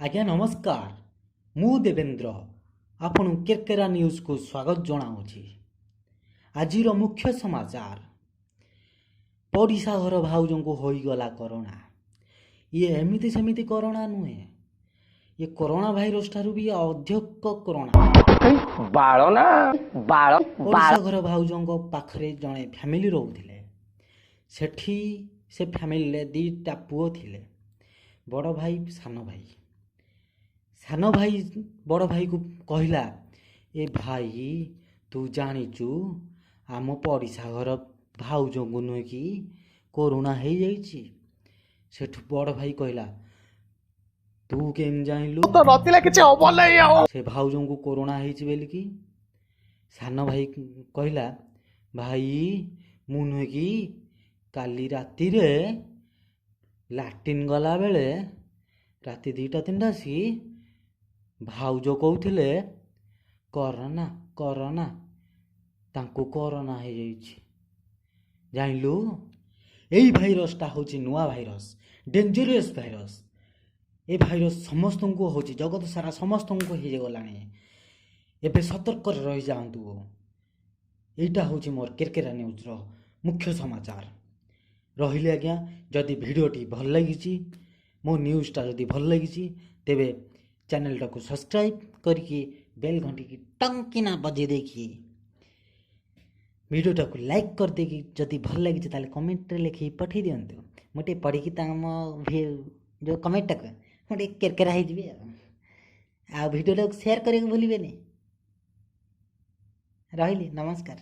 ଆଜ୍ଞା ନମସ୍କାର, ମୁଁ ଦେବେନ୍ଦ୍ର ଆପଣଙ୍କୁ କେରକେରା ନ୍ୟୁଜ୍କୁ ସ୍ୱାଗତ ଜଣାଉଛି। ଆଜିର ମୁଖ୍ୟ ସମାଚାର, ପଡ଼ିଶା ଘର ଭାଉଜଙ୍କୁ ହୋଇଗଲା କରୋନା। ଇଏ ଏମିତି ସେମିତି କରୋନା ନୁହେଁ, ଇଏ କରୋନା ଭାଇରସ୍ ଠାରୁ ବି ଅଧିକ କରୋନା। ବାଳ ନା ବାଳ। ପଡ଼ିଶା ଘର ଭାଉଜଙ୍କ ପାଖରେ ଜଣେ ଫ୍ୟାମିଲି ରହୁଥିଲେ। ସେଠି ସେ ଫ୍ୟାମିଲିରେ ଦୁଇଟା ପୁଅ ଥିଲେ, ବଡ଼ ଭାଇ ସାନ ଭାଇ। ସାନ ଭାଇ ବଡ଼ ଭାଇକୁ କହିଲା, ଏ ଭାଇ, ତୁ ଜାଣିଛୁ ଆମ ପଡ଼ିଶା ଘର ଭାଉଜଙ୍କୁ ନୁହେଁ କି କରୋନା ହେଇଯାଇଛି? ସେଠୁ ବଡ଼ ଭାଇ କହିଲା, ତୁ କେମିତି ଜାଣିଲୁ ତ ନଥିଲେ କିଛି ହବ ନାହିଁ ଆଉ ସେ ଭାଉଜଙ୍କୁ କରୋନା ହେଇଛି ବୋଲିକି? ସାନ ଭାଇ କହିଲା, ଭାଇ, ମୁଁ ନୁହେଁ କି କାଲି ରାତିରେ ଲାଟ୍ରିନ୍ ଗଲାବେଳେ ରାତି 2ଟା 3ଟା ଆସିକି ଭାଉଜ କହୁଥିଲେ କରୋନା କରୋନା, ତାଙ୍କୁ କରୋନା ହେଇଯାଇଛି। ଜାଣିଲୁ, ଏଇ ଭାଇରସଟା ହେଉଛି ନୂଆ ଭାଇରସ, ଡେଞ୍ଜରିୟସ୍ ଭାଇରସ। ଏ ଭାଇରସ ସମସ୍ତଙ୍କୁ ହେଉଛି, ଜଗତ ସାରା ସମସ୍ତଙ୍କୁ ହେଇଗଲାଣି। ଏବେ ସତର୍କରେ ରହିଯାଆନ୍ତୁ। ଏଇଟା ହେଉଛି ମୋର କେରକେରା ନ୍ୟୁଜ୍ର ମୁଖ୍ୟ ସମାଚାର। ରହିଲି ଆଜ୍ଞା। ଯଦି ଭିଡ଼ିଓଟି ଭଲ ଲାଗିଛି, ମୋ ନ୍ୟୁଜ୍ଟା ଯଦି ଭଲ ଲାଗିଛି, ତେବେ ଚ୍ୟାନେଲଟାକୁ ସବସ୍କ୍ରାଇବ୍ କରିକି ବେଲ୍ ଘଣ୍ଟିକି ଟଙ୍କିନା ବଜେଇ ଦେଇକି, ଭିଡ଼ିଓଟାକୁ ଲାଇକ୍ କରିଦେଇକି, ଯଦି ଭଲ ଲାଗିଛି ତାହେଲେ କମେଣ୍ଟରେ ଲେଖିକି ପଠାଇ ଦିଅନ୍ତୁ। ମୁଁ ଟିକେ ପଢ଼ିକି ତମ ଯେଉଁ କମେଣ୍ଟଟାକୁ ମୁଁ ଟିକେ କେରକେରା ହେଇଯିବି। ଆଉ ଭିଡ଼ିଓଟାକୁ ସେୟାର କରିବାକୁ ଭୁଲିବେନି। ରହିଲି, ନମସ୍କାର।